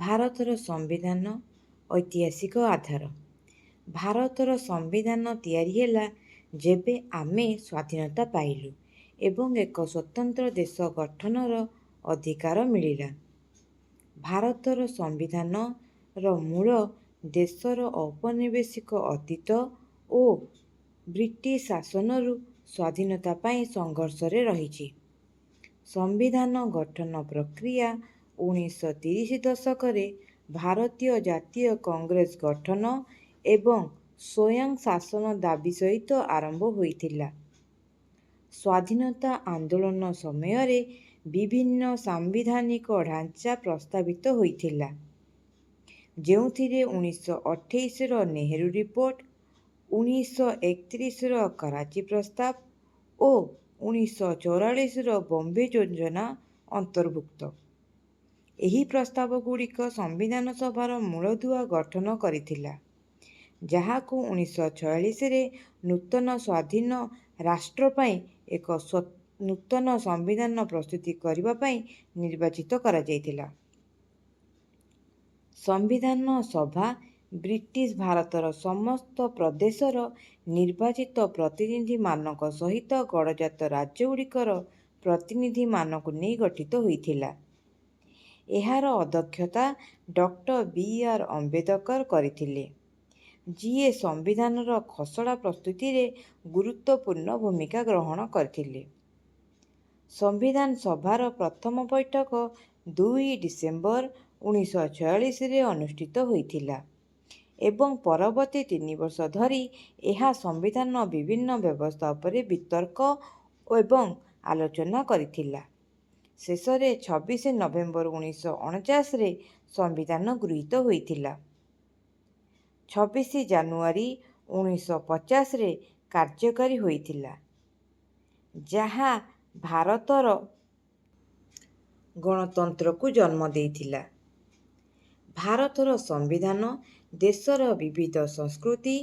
ଭାରତର ସମ୍ବିଧାନ ଐତିହାସିକ ଆଧାର। ଭାରତର ସମ୍ବିଧାନ ତିଆରି ହେଲା ଯେବେ ଆମେ ସ୍ୱାଧୀନତା ପାଇଲୁ ଏବଂ ଏକ ସ୍ୱତନ୍ତ୍ର ଦେଶ ଗଠନର ଅଧିକାର ମିଳିଲା। ଭାରତର ସମ୍ବିଧାନର ମୂଳ ଦେଶର ଔପନିବେଶିକ ଅତୀତ ଓ ବ୍ରିଟିଶ ଶାସନରୁ ସ୍ୱାଧୀନତା ପାଇଁ ସଂଘର୍ଷରେ ରହିଛି। ସମ୍ବିଧାନ ଗଠନ ପ୍ରକ୍ରିୟା 1930 ଦଶକରେ ଭାରତୀୟ ଜାତୀୟ କଂଗ୍ରେସ ଗଠନ ଏବଂ ସ୍ୱୟଂ ଶାସନ ଦାବି ସହିତ ଆରମ୍ଭ ହୋଇଥିଲା। ସ୍ୱାଧୀନତା ଆନ୍ଦୋଳନ ସମୟରେ ବିଭିନ୍ନ ସାମ୍ବିଧାନିକ ଢାଞ୍ଚା ପ୍ରସ୍ତାବିତ ହୋଇଥିଲା, ଯେଉଁଥିରେ 1928ର ନେହେରୁ ରିପୋର୍ଟ, 1931ର କରାଚି ପ୍ରସ୍ତାବ ଓ 1944ର ବମ୍ବେ ଯୋଜନା ଅନ୍ତର୍ଭୁକ୍ତ। ଏହି ପ୍ରସ୍ତାବଗୁଡ଼ିକ ସମ୍ବିଧାନ ସଭାର ମୂଳଦୁଆ ଗଠନ କରିଥିଲା, ଯାହାକୁ 1946ରେ ନୂତନ ସ୍ୱାଧୀନ ରାଷ୍ଟ୍ର ପାଇଁ ଏକ ନୂତନ ସମ୍ବିଧାନ ପ୍ରସ୍ତୁତ କରିବା ପାଇଁ ନିର୍ବାଚିତ କରାଯାଇଥିଲା। ସମ୍ବିଧାନ ସଭା ବ୍ରିଟିଶ ଭାରତର ସମସ୍ତ ପ୍ରଦେଶର ନିର୍ବାଚିତ ପ୍ରତିନିଧିମାନଙ୍କ ସହିତ ଗଡ଼ଜାତ ରାଜ୍ୟଗୁଡ଼ିକର ପ୍ରତିନିଧିମାନଙ୍କୁ ନେଇ ଗଠିତ ହୋଇଥିଲା। ଏହାର ଅଧ୍ୟକ୍ଷତା ଡକ୍ଟର ବି ଆର୍ ଅମ୍ବେଦକର କରିଥିଲେ, ଯିଏ ସମ୍ବିଧାନର ଖସଡ଼ା ପ୍ରସ୍ତୁତିରେ ଗୁରୁତ୍ୱପୂର୍ଣ୍ଣ ଭୂମିକା ଗ୍ରହଣ କରିଥିଲେ। ସମ୍ବିଧାନ ସଭାର ପ୍ରଥମ ବୈଠକ 2 ଡିସେମ୍ବର 1946ରେ ଅନୁଷ୍ଠିତ ହୋଇଥିଲା ଏବଂ ପରବର୍ତ୍ତୀ 3 ବର୍ଷ ଧରି ଏହା ସମ୍ବିଧାନର ବିଭିନ୍ନ ବ୍ୟବସ୍ଥା ଉପରେ ବିତର୍କ ଏବଂ ଆଲୋଚନା କରିଥିଲା। ଶେଷରେ 26 ନଭେମ୍ବର 1949ରେ ସମ୍ବିଧାନ ଗୃହୀତ ହୋଇଥିଲା। 26 ଜାନୁଆରୀ 1950ରେ କାର୍ଯ୍ୟକାରୀ ହୋଇଥିଲା, ଯାହା ଭାରତର ଗଣତନ୍ତ୍ରକୁ ଜନ୍ମ ଦେଇଥିଲା। ଭାରତର ସମ୍ବିଧାନ ଦେଶର ବିବିଧ ସଂସ୍କୃତି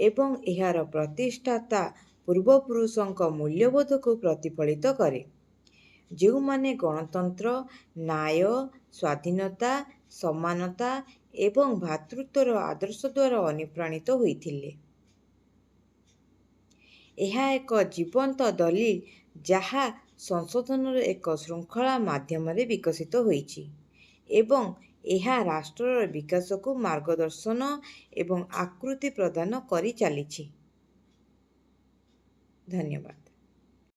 ଏବଂ ଏହାର ପ୍ରତିଷ୍ଠାତା ପୂର୍ବପୁରୁଷଙ୍କ ମୂଲ୍ୟବୋଧକୁ ପ୍ରତିଫଳିତ କରେ, ଯେଉଁମାନେ ଗଣତନ୍ତ୍ର, ନ୍ୟାୟ, ସ୍ୱାଧୀନତା, ସମାନତା ଏବଂ ଭ୍ରାତୃତ୍ୱର ଆଦର୍ଶ ଦ୍ୱାରା ଅନୁପ୍ରାଣିତ ହୋଇଥିଲେ। ଏହା ଏକ ଜୀବନ୍ତ ଦଲିଲ ଯାହା ସଂଶୋଧନର ଏକ ଶୃଙ୍ଖଳା ମାଧ୍ୟମରେ ବିକଶିତ ହୋଇଛି ଏବଂ ଏହା ରାଷ୍ଟ୍ରର ବିକାଶକୁ ମାର୍ଗଦର୍ଶନ ଏବଂ ଆକୃତି ପ୍ରଦାନ କରିଚାଲିଛି। ଧନ୍ୟବାଦ।